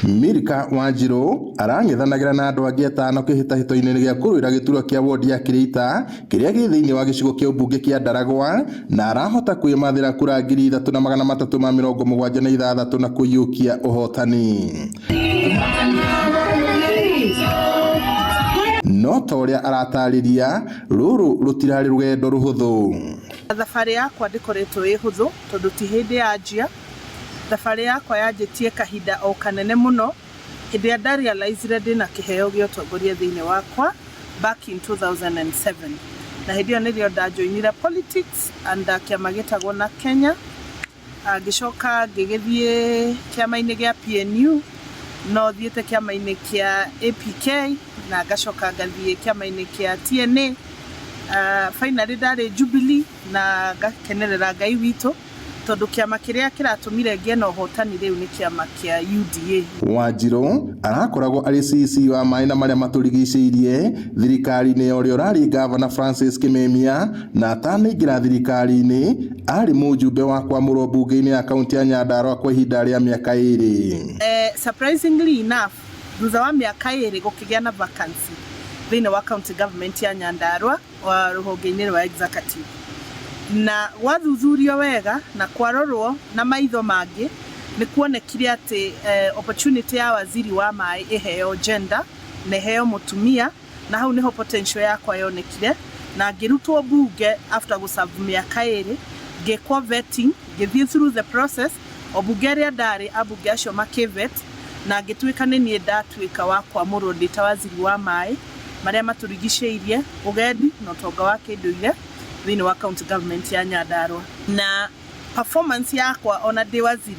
Milka Wanjiru arang'ethanagĩra na andũ angĩ atano kĩhĩtahĩtano-inĩ gĩa kũrũĩra gĩturwa kĩa wodi ya Kĩrĩita kĩrĩa gĩ thĩinĩ wa gĩcigo kĩa ũmbunge kĩa Ndaragwa, na arahota kwĩmathĩra kura 3,376 na kũiyũkia ũhotani. No ta ũrĩa aratarĩria, rũrũ rũtirarĩ rũgendo rũhũthũ. Thabarĩ yakwa ndĩkoretwo ĩ hũthũ tondũ ti hĩndĩ yanjia. Thabarĩ yakwa yanjĩtie kahinda o kanene mũno hĩndĩ ĩrĩa ndarealizire ndĩna kĩheo gĩa ũtongoria thĩinĩ wakwa back in 2007, na hĩndĩ ĩyo nĩrĩo ndajoinire politics under kĩama gĩtagwo na Kenya. Ngĩcoka ngĩgĩthiĩ kĩama-inĩ gĩa PNU, no thiĩte kĩama-inĩ kĩa APK na ngacoka ngathiĩ kĩama-inĩ kĩa TNA. Finally ndarĩ Jubilee na ngakenerera Ngai witũ tondũ kĩama kĩrĩa kĩratũmire ngĩe na ũhotani rĩu nĩ kĩama kĩa UDA. Wanjiru arakoragwo arĩ CC wa maĩ na marĩa matũrigicĩirie thirikari-inĩ ya ũrĩa ũrarĩ ngavana Francis Kimemia, na atanaingĩra thirikari-inĩ arĩ mũjumbe wa kwamũrwo mbunge-inĩ ya kaunti ya Nyandarua kwa ihinda rĩa mĩaka 2. Surprisingly enough, thutha wa mĩaka 2 gũkĩgĩa na vacancy thĩinĩ wa county government ya Nyandarua wa rũhonge-inĩ rwa executive, na gwathuthurio wega na kwarorwo na maitho mangĩ nĩ kuonekire atĩ opportunity ya waziri wa maĩ ĩheo gender na ĩheo mũtumia, na hau nĩho potential yakwa yonekire na ngĩrutwo mbunge after gũserve mĩaka 2, ngĩkwo vetting, ngĩthiĩ through the process o mbunge ĩrĩa ndarĩ, ambunge acio makĩvet na ngĩtuĩka nĩ niĩ ndatuĩka wa kwamũrwo ndĩ ta waziri wa maĩ marĩa matũrigicĩirie, ũgendi na ũtonga wa kĩndũire thĩinĩ wa county government ya Nyandarua. Na performance yakwa ona ndĩ waziri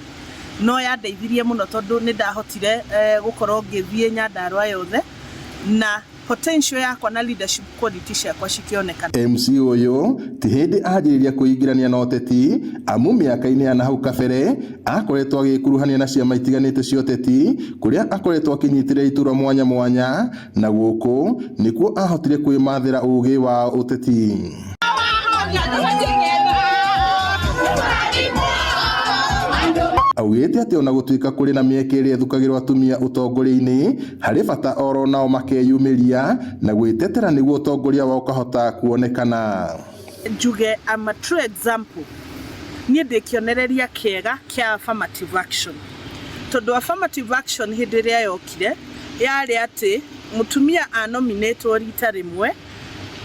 no yandeithirie mũno tondũ nĩ ndahotire gũkorwo ngĩthiĩ Nyandarua yothe na potential yakwa na leadership quality ciakwa cikĩonekana. MC ũyũ ti hĩndĩ anjĩrĩria kwĩingĩrania na ũteti, amu mĩaka-inĩ ya nahau kabere akoretwo agĩkuruhania na ciama itiganĩte cia ũteti kũrĩa akoretwo akĩnyitĩrĩra iturwa mwanya mwanya, na gũkũ nĩkuo ahotire kwĩmathĩra ũgĩ wa ũteti. Augĩte atĩ ona gũtuĩka kũrĩ na mĩeke ĩrĩa ĩthukagĩrwo atumia ũtongoria-inĩ, harĩ bata oro nao makeyumĩria na gwĩtetera nĩguo ũtongoria wao ũkahota kuonekana. Njuge I'm a true example, niĩ ndĩ kĩonereria kĩega kĩa affirmative action, tondũ affirmative action hĩndĩ ĩrĩa yokire yarĩ atĩ mũtumia anominatwo rita rĩmwe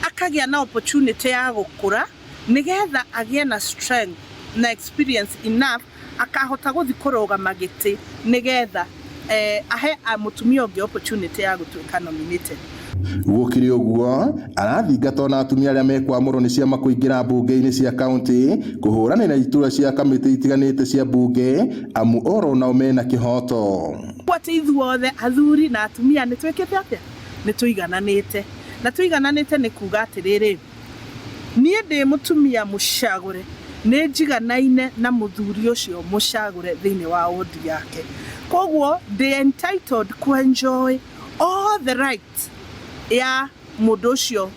akagĩa na opportunity ya gũkũra nĩgetha agĩe na strength na experience enough akahota gũthiĩ kũrũgama gĩtĩ nĩgetha ahe mũtumia ũngĩ opportunity ya gũtuĩka nominated. Gũkĩrĩ ũguo, arathingata ona atumia arĩa mekwamũrwo nĩ ciama kũingĩra mbunge-inĩ cia kaunti kũhũranĩra iturwa cia kamĩtĩ itiganĩte cia mbunge, amu oro nao mena kĩhoto. Atĩ ithuothe athuri na atumia nĩ twĩkĩte atĩa? Nĩ tũigananĩte. Na tũigananĩte nĩ kuga atĩrĩrĩ, niĩ ndĩ mũtumia mũcagũre nĩ njiganaine na mũthuri ũcio mũcagũre thĩinĩ wa wodi yake, koguo ndĩ entitled ku enjoy all the rights ya mũndũ ũcio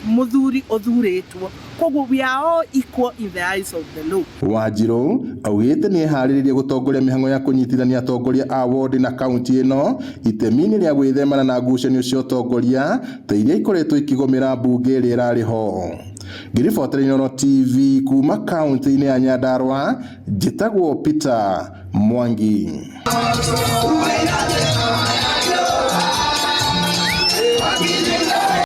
mũthuri ũthurĩtwo, koguo we are all equal in the eyes of the law. Wanjiru augĩte nĩ eharĩrĩirie gũtongoria mĩhang'o ya kũnyitithania atongoria a wodi na kaunti ĩno itemi-inĩ rĩa gwĩthemana na ngucanio cia ũtongoria ta iria ikoretwo ikĩgũmĩra mbunge ĩrĩa ĩrarĩ ho. Ngĩribotera Inooro TV kuma kaunti-inĩ ya Nyandarua, njĩtagwo Peter Mwangi.